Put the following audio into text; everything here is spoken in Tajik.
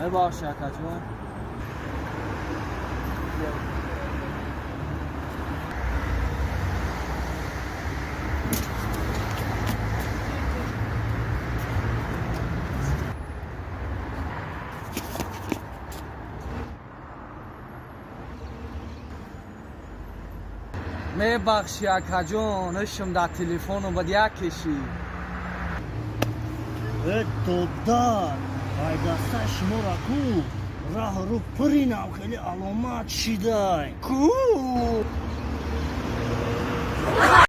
Мебахши, акаҷон. Мебахши, акаҷон, ишм дар телефону бад як кешӣ. Э, додар, ай дастаи шуморо ку, раҳру пуринам хеле аломат шидай ку.